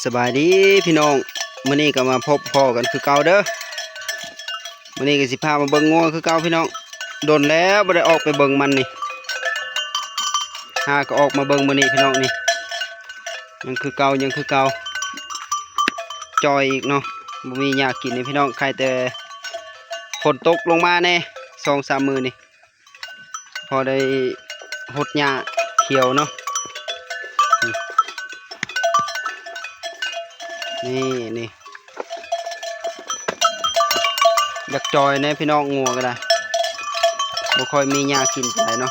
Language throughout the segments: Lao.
ສະບາຍດີພີ່ນ້ອງ, ມື້ນີ້ກໍມາພົບພໍ້ກັນຄືເກົ່າເດີ. ມື້ນີ້ກໍຊິພາມາເບິ່ງງົວຄືເກົ່າພີ່ນ້ອງ, ດົນແລ້ວບໍ່ໄດ້ອອກໄປເບິ່ງມັນນີ້, ຫາກໍອອກມາເບິ່ງມື້ນີ້ພີ່ນ້ອງ. ນີ້ຍັງຄືເກົ່າ ຍັງຄືເກົ່າ, ຈ່ອຍອີກເນາະ, ບໍ່ມີຫຍ້າກິນນີ້ພີ່ນ້ອງ. ໄຄແຕ່ຝົນຕົກລົງມາແດ່ສອງສາມມື້ນີ້ ພໍໄດ້ຫົດຫຍ້າຂຽວເນາະ. ນີ້ ນີ້ ຢາກຈ່ອຍແດ່ພີ່ນ້ອງ, ງົວກໍໄດ້ ບໍ່ຄ່ອຍມີຫຍ້າກິນປານໃດເນາະ.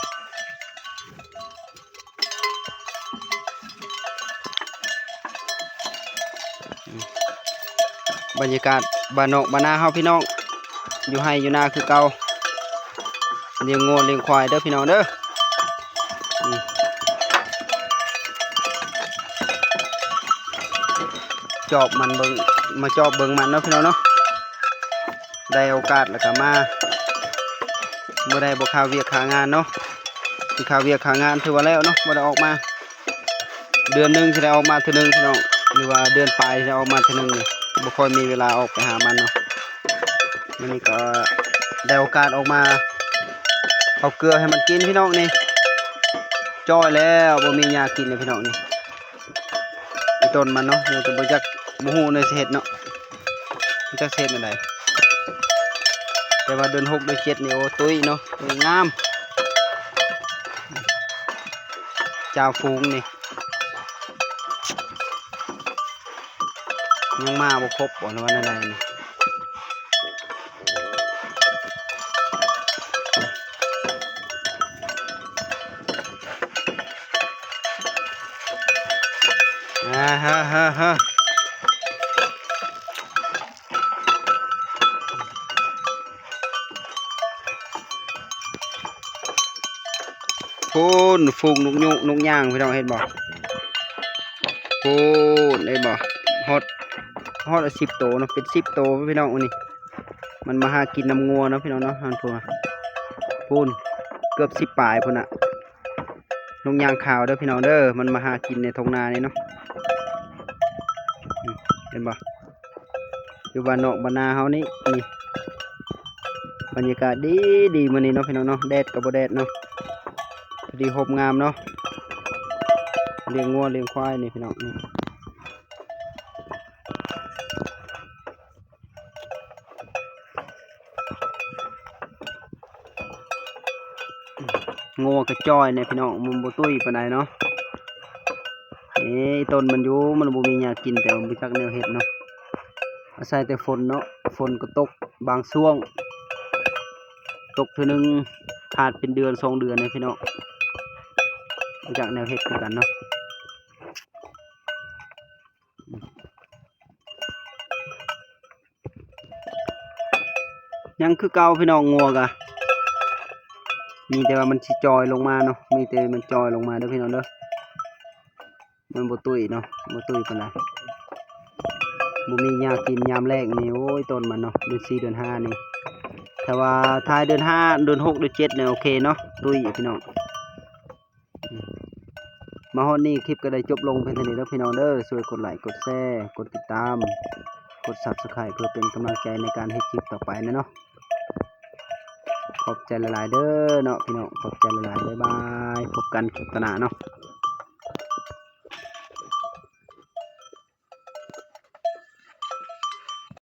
ບັນຍາກາດບ້ານນອກບ້ານນາເຮົາພີ່ນ້ອງ, ຢູ່ໄຮ່ຢູ່ນາຄືເກົ່າ, ລ້ຽງງົວລ້ຽງຄວາຍເດີພີ່ນ້ອງເດີ. ອືມ ຈອບມັນເບິ່ງ ມາຈອບເບິ່ງມັນເນາະພີ່ນ້ອງເນາະ. ໄດ້ໂອກາດແລ້ວກໍມາ, ບໍ່ໄດ້ບໍ່ຄາວຽກຄາງານເນາະ, ຄັນຄາວຽກຄາງານຖືວ່າແລ້ວເນາະ, ບໍ່ໄດ້ອອກມາ. ເດືອນໜຶ່ງຊິໄດ້ອອກມາເທື່ອໜຶ່ງພີ່ນ້ອງ, ຫຼືວ່າເດືອນປາຍຊິໄດ້ອອກມາເທື່ອໜຶ່ງ, ບໍ່ຄ່ອຍມີເວລາອອກໄປຫາມັນເນາະ. ມື້ນີ້ກໍໄດ້ໂອກາດອອກມາເອົາເກືອໃຫ້ມັນກິນພີ່ນ້ອງ. ນີ້ຈ່ອຍແລ້ວ ບໍ່ມີຫຍ້າກິນເລີຍພີ່ນ້ອງ. ນີ້ ອີ່ຕົນມັນເນາະ, ແຕ່ບໍ່ຈັກ ບໍ່ຮູ້ແນວຊິເຮັດເນາະ, ບໍ່ຈັກຊິເຮັດແນວໃດ. ແຕ່ວ່າເດືອນຫົກເດືອນເຈັດນີ້ ໂອ້ ຕຸ້ຍເນາະ, ຕຸ້ຍງາມ. ຈ່າຝູງນີ້ ຍັງມາບໍ່ຄົບບໍ ຫຼືວ່າແນວໃດນີ້? ອ່າ ເຮີ ເຮີ ເຮີ ພຸ້ນ ຝູງນົກຍູງນົກຍາງ ພີ່ນ້ອງເຫັນບໍ່? ພຸ້ນ ເຫັນບໍ່? ຮອດ ຮອດສິບໂຕເນາະ, ເປັນສິບໂຕພີ່ນ້ອງ. ອັນນີ້ ມັນມາຫາກິນນຳງົວເນາະພີ່ນ້ອງເນາະ. ຫັ້ນພຸ້ນ ພຸ້ນ ເກືອບສິບປາຍພຸ້ນນະ. ນົກຍາງຂາວເດີພີ່ນ້ອງເດີ, ມັນມາຫາກິນໃນທົ່ງນານີ້ເນາະ. ອືມ ເຫັນບໍ່? ຢູ່ບ້ານນອກບ້ານນາເຮົານີ້ ນີ້ ບັນຍາກາດດີໆ ມື້ນີ້ເນາະພີ່ນ້ອງເນາະ, ແດດກໍບໍ່ແດດເນາະ, ພໍດີຮົ່ມງາມເນາະ. ລ້ຽງງົວລ້ຽງຄວາຍນີ້ພີ່ນ້ອງ. ນີ້ ງົວກະຈ່ອຍແດ່ພີ່ນ້ອງ, ມັນບໍ່ຕຸ້ຍປານໃດເນາະ. ເອີ ຕົ້ນມັນຢູ່ ມັນບໍ່ມີຫຍ້າກິນ, ແຕ່ວ່າບໍ່ຈັກແນວເຮັດເນາະ, ອາໄສແຕ່ຝົນເນາະ. ຝົນກໍຕົກບາງຊ່ວງ, ຕົກເທື່ອໜຶ່ງ ຂາດເປັນເດືອນສອງເດືອນເດ້ພີ່ນ້ອງ, ບໍ່ຈັກແນວເຮັດຄືກັນເນາະ. ຍັງຄືເກົ່າພີ່ນ້ອງ, ງົວກະມີແຕ່ວ່າມັນຊິຈ່ອຍລົງມາເນາະ, ມີແຕ່ມັນຈ່ອຍລົງມາເດີພີ່ນ້ອງເດີ. ມັນບໍ່ຕຸ້ຍເນາະ, ບໍ່ຕຸ້ຍປານໃດ, ບໍ່ມີຫຍ້າກິນຍາມແລ້ງນີ້. ໂອ້ຍ ຕົ້ນມັນເນາະ, ເດືອນສີ່ເດືອນຫ້ານີ້, ຖ້າວ່າທ້າຍເດືອນຫ້າ ເດືອນຫົກ ເດືອນເຈັດນີ້ ໂອເຄເນາະ, ຕຸ້ຍພີ່ນ້ອງ. ມາຮອດນີ້ຄລິບກໍໄດ້ຈົບລົງພຽງເທົ່ານີ້ເດີພີ່ນ້ອງເດີ. ຊ່ວຍກົດໄລ ກົດແຊ ກົດຕິດຕາມ ກົດ Subscribe ເພື່ອເປັນກຳລັງໃຈໃນການເຮັດຄລິບຕໍ່ໄປແດ່ເນາະ. ຂອບໃຈຫຼາຍໆເດີເນາະພີ່ນ້ອງ, ຂອບໃຈຫຼາຍໆ, ບາຍບາຍ, ພົບກັນຄລິບໜ້າເນາະ.